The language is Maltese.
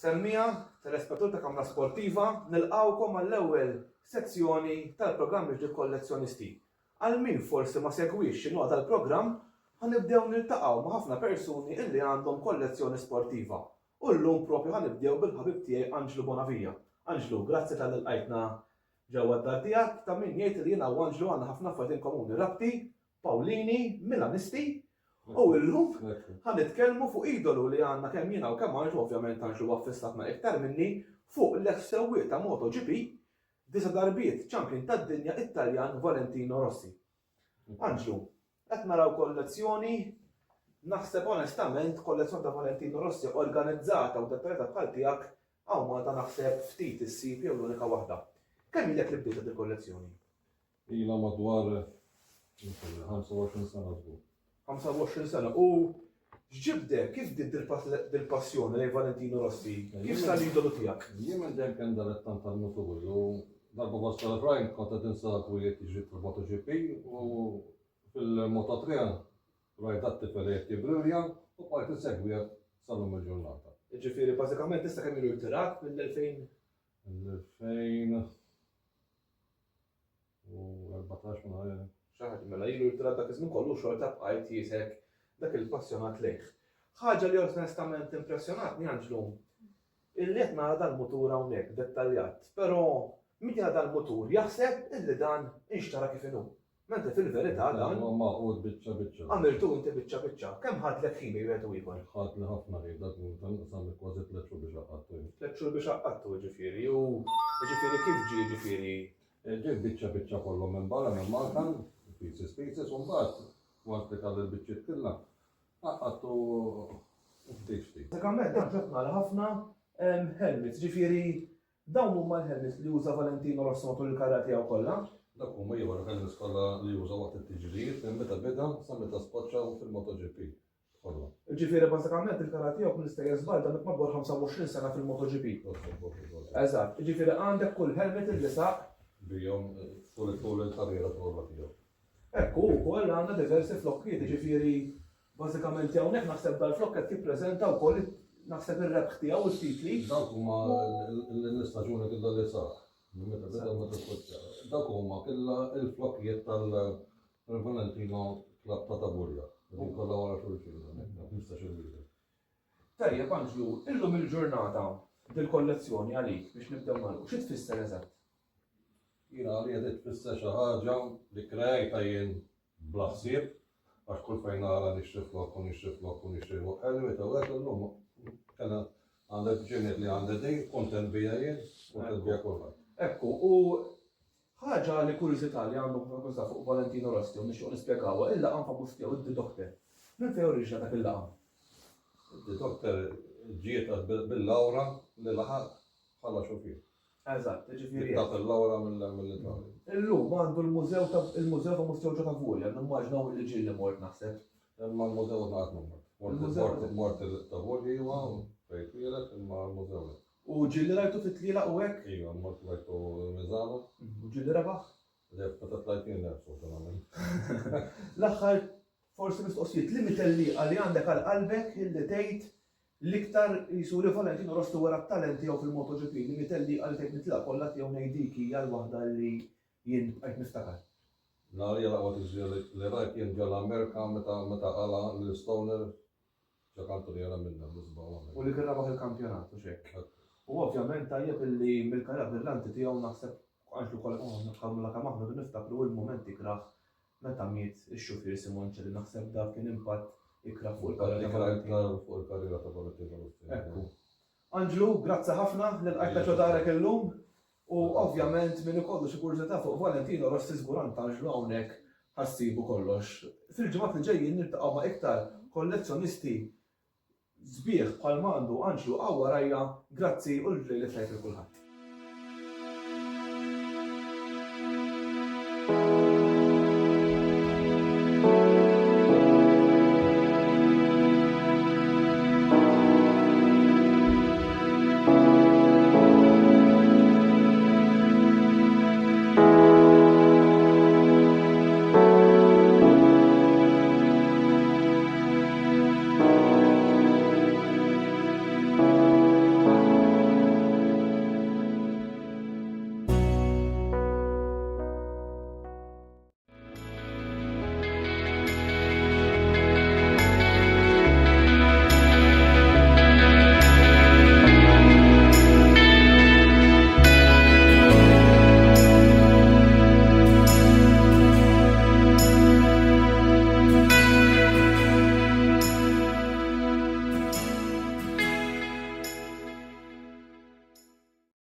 Semmiegħa, telespettatur ta' Kamra Sportiva, nilqgħukom għall-ewwel sezzjoni tal-programm Iġri Kollezzjonisti. Għal min forsi ma segwix x'inhuwa dal-programm, ħa nibdew niltaqgħu ma' ħafna persuni illi għandhom kollezzjoni sportiva. U llum propju ħa nibdew bil-ħabib tiegħi Anġlu Bonavia. Anġlu, grazzi talli lqajtna ġewwa d-dar tiegħek. Ta' min jgħid li jiena u Anġlu għandna ħafna affarijiet in komuni, rabti, Pawlini, Milanisti, u llum ħa nitkellmu fuq idolu li għandna kemm jiena u kemm Anġlu, ovvjament Anġlu huwa ffissatna iktar minni, fuq l-eks sewwieq ta' MotoGP, disa' darbiet champion tad-dinja it-Taljan Valentino Rossi. Anġlu, qed naraw kollezzjoni, naħseb onestament kollezzjoni ta' Valentino Rossi organizzata u dettaljata bħal tiegħek hawn Malta naħseb ftit issib jew l-unika waħda. Kemm ilek li bdejt il-kollezzjoni? Ilha madwar 25 sena żgur. 25 sena. U x'ġibdek, kif bdiet dil-passjoni lejn Valentino Rossi? Kif sar l-idolu tiegħek? Jien minn dejjem kien dilettant tal-muturi u darba bosta l-oħrajn kont qed insegwi t-tiġrib tal-MotoGP u fil-Moto3 rajt dat-tifel li qed jibrilja u bqajt insegwih sal-lum il-ġurnata. Jiġifieri bażikament issa kemm ilu jtirak mill-2000? Mill-2000 U 14 ma nafx. Xi ħaġa mela ilu jtirak dak iż-żmien kollu xorta bqajt jisek dak il-passjonat lejh. Ħaġa li onestament impressjonatni Anġlu, illi qed nara dal-mutur hawnhekk dettaljat, però min jara dal-mutur jaħseb illi dan inxtara kif inhu. Mentri fil-verità dan. Huwa magħqud biċċa biċċa. Għamiltu inti biċċa biċċa. Kemm ħadlek ħin bejn wieħed u ieħor? Ħadli ħafna ħin, dak tal-inqas kważi tlett xhur biex għaqqadtu jien. Tlett xhur biex għaqqadtu jiġifieri u jiġifieri kif ġie jiġifieri? Ġie biċċa biċċa kollu minn barra minn Malta, pieces pieces, u mbagħad once li kelli l-biċċiet kollha, għaqqadtu ftit ftit. Bażikament dan ġod nara ħafna helmets, jiġifieri Dawn huma l-helmets li uża Valentino Rossi matul il-karriera tiegħu kollha. Dawk huma iva l-helmets kollha li uża waqt it-tiġrijiet minn meta beda sa meta spoċċa fil-MotoGP kollha. Jiġifieri bażikament il-karriera tiegħu jekk nistejjer żball damet madwar 25 sena fil-MotoGP. Eżatt, jiġifieri għandek kull helmet illi saq. Bihom tul il-karriera kollha tiegħu. Hekk hu wkoll għandna diversi flokkiet, jiġifieri Bażikament hawnhekk naħseb dal-flokk qed jippreżenta wkoll naħseb ir-rebħ tiegħu u t-titli. Dawk huma l-istaġuni kollha li sar. Minn meta beda u meta spiċċa. Dawk huma kollha l-flokkijiet tal-Valentino Club ta' Taburja. Qegħdin kollha wara xulxin hawnhekk, 15-il wieħed. Tajjeb Anġlu, illum il-ġurnata dil-kollezzjoni għalik biex nibdew nagħlqu, xi tfisser eżatt? Jiena għalija di tfisser xi ħaġa li kreajtha jien bla ħsieb, għax kull fejn nara nixtri flokk u nixtri flokk u nixtri helmet u hekk illum kellha għandek ġeniet li għandi din, kuntent bija jien, kuntent bija kulħadd. Ekku, u ħaġa li kurżità li għandhom ħafna kurżità fuq Valentino Rossi u nixtiequ nispjegawha, il-laqam famuż tiegħu id-The Doctor. Minn fejn oriġina dak il-laqam? The Doctor ġiet bil-lawra li laħaq bħala xufier. Eżatt, jiġifieri. Taf il-lawra mill-Italja. Illum għandu l-mużew ta' il-mużew ta' Museo ġo Tavulja, nimmaġinaw li ġieli mort naħseb. Imma l-mużew qatt ma mort. Mort mort il-Tavulja iva, fejn twieled, imma l-mużew le. U ġieli rajtu fit-tlielaq u hekk? Iva, mort rajtu Misano. U ġieli rebaħ? Le, meta tlajt jien le, sfortunatament. L-aħħar forsi mistoqsijiet, liemi tellieqa li għandek għal qalbek illi tgħid L-iktar qisu li Valentino Rossi wera t-talent tiegħu fil-MotoGP li mitelli għal tgħid nitlaq kollha tiegħu ngħid dik hija l-waħda li jien bqajt niftakar. Għalija l-aqwa tiġrija li rajt jien ġo l-Amerika meta meta qala' lil Stoner ġo kantuniera minnha bl-isbaħ waħda. U li kien rebaħ il-kampjonat hux hekk. U ovvjament tajjeb illi mill-karriera brillanti tiegħu naħseb għax ukoll kollha kemm aħna rridu niftakru il-mument ikrah Meta miet ix-xufier Simoncelli naħseb dak kien impatt ikrah fuq il-karriera ta' Valentino. Ikrah fuq il-karriera ta' Valentino Rossi. Ekku. Anġlu, grazzi ħafna li lqajtna ġo darek illum u ovvjament min ikollu xi kurżità fuq Valentino Rossi żgur għand Anġlu hawnhekk ħa ssibu kollox. Fil-ġimgħat li ġejjin niltaqgħu ma' iktar kollezzjonisti Sbieħ bħal m'għandu Anġlu hawn warajja, grazzi u l-lejl it-tajjeb lil kulħadd.